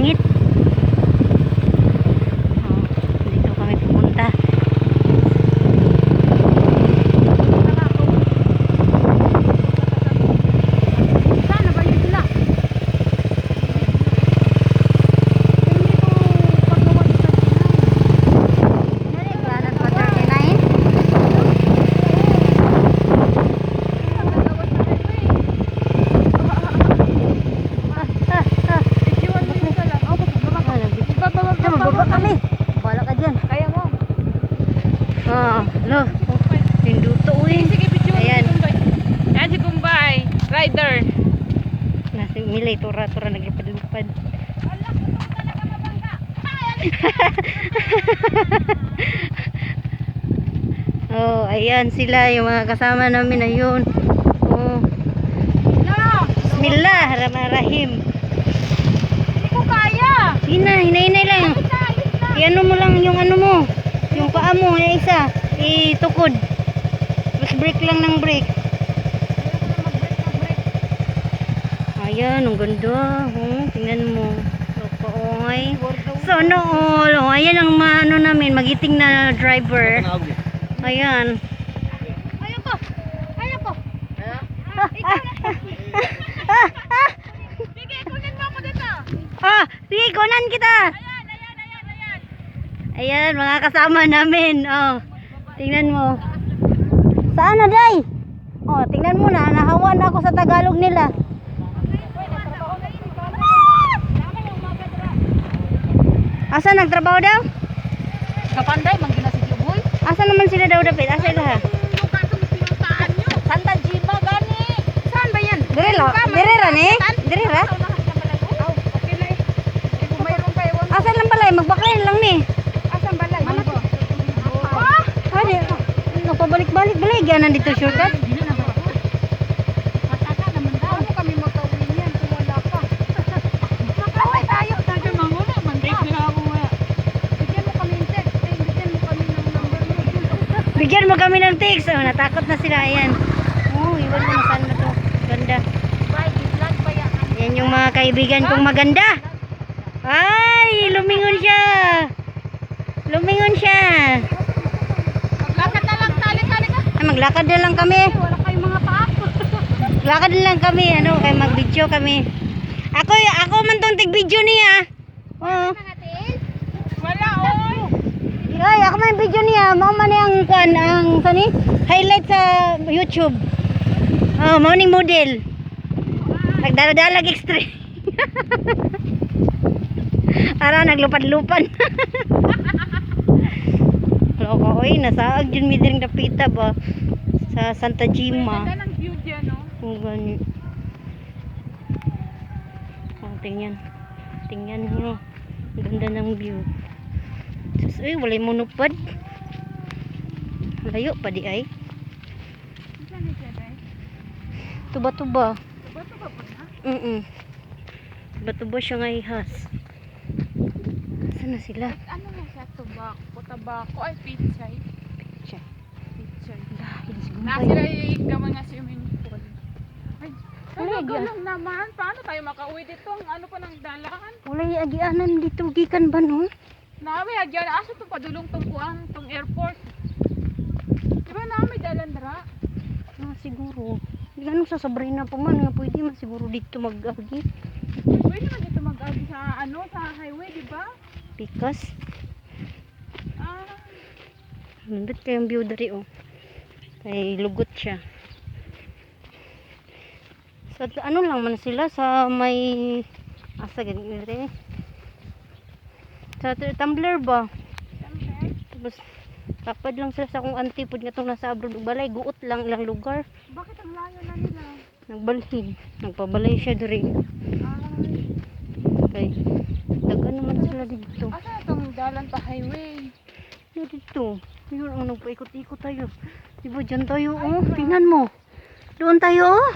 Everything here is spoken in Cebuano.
langit. Oh, dito kami pupunta. Sana ba yun sila? Pero hindi ko paggawa sa Planan pa 39. Ah, ah. Iwan mo yung lang. Oh, bababa Ah, Bababa, Bababa kami. Bala ka dyan. Kaya mo. Ah, lo. Pinduto eh. Sige, video. Ayan. Ayan si Kumbay. Rider. Nasa Milay, tura-tura, naglupad-lupad. Oh, ayan sila, yung mga kasama namin, ayun. Oh, No! Bismillahirrahmanirrahim. Hindi ko kaya. Sige na, hinay-hinay lang. I-ano mo lang yung ano mo. Yung paa mo, yung isa. Itukod. Tapos break lang ng break. Ayan, ang ganda. Oh, tingnan mo. Oy. So, no, all. Oh, ayan ang maano namin, magiting na driver. Ayan. Ayoko. Ayoko. Sige, kunin mo ako dito. Ah, sige, kunan kita. Ayan, ayan, ayan, ayan. Ayan, mga kasama namin. Oh, tingnan mo. Saan na, Day? Oh, tingnan mo na. Nahawa na ako sa Tagalog nila. Asa nagtrabaho daw? Kapanday, manggina si Juboy. Asa naman sila daw dapit? Asa ila ha? Lugar itong pinuntahan nyo. Santa Gima, gani. Saan ba yan? Dire la, dire ra ni? Dire ra? Okay na eh. Eh, kung mayroon pa, ewan. Asa lang pala, magbaklayan lang ni. Asan balay? Ah! Ah, di, nagpabalik-balik balay ganan dito shortcut. Mataka naman daw. Paano kami magkauwi niyan kung wala pa? Makauwi tayo. Tayo manguna man ta. Ako nga. Bigyan mo kami ng text. Eh, bigyan mo kami ng number mo. Bigyan mo kami ng text. Oh, natakot na sila. Ayan. Oh, iwan mo na saan ba to. Ganda. Bye, vlog pa yan. Yan yung mga kaibigan kong maganda. Ay, lumingon siya. Lumingon siya. Maglakad na lang. Tali, tali ka. Ay, maglakad na lang kami. Wala kayong mga paa. Lakad na lang kami, ano, kay mag-video kami. Ako, ako man tong tig-video niya. Oo. Wala, oy. Ay, ako man video niya. Mao man ang kuan ang sani highlight sa YouTube. Oh, mao ning model. Nagdala-dalag extra. Ara naglupad-lupad. Loko oy, nasaag jud mi diring dapita ba sa Santa Gima. Ganda ng view dyan, no? Kung gani. Oh, tingnan. Tingnan nyo. Ang ganda ng view. Sus, uy, walay monopod. Layo pa di ay. Saan na siya, day? Tuba-tuba. Tuba-tuba po na. Tuba-tuba siya nga ihas. Saan na sila? Ano na siya? Tobacco. Tabako. Ay, pichay. Siya. Pichay. Dahil Na siguro. sila yung gamay nga swimming pool. Ay, Wala, talaga gya. lang naman. Paano tayo makauwi dito? Ang ano pa ng dalaan? Walay agianan dito gikan ba no? Naami, agyan. Asa itong padulong tong kuan, tong airport? Di ba naami dalan dra? Ah, siguro. Hindi ano sa Sabrina pa man nga pwede man siguro dito mag-agi. Pwede man dito mag-agi sa ano, sa highway, di ba? Pikas. Ah, Nandot kayong view dari oh. Kay lugot siya. Sa ano lang man sila sa may asa ganun dire. Sa tumbler ba? siyempre. Tapos kapad lang sila sa akong auntie pud nga tong nasa abroad ug balay guot lang ilang lugar. Bakit ang layo na nila? Nagbalhin, nagpabalay siya diri. Ay, Kay dagan naman sila dito. asa na tong dalan pa highway? Yo dito. Yun ang nagpaikot-ikot tayo. Di ba dyan tayo oh? Tingnan mo. Doon tayo oh.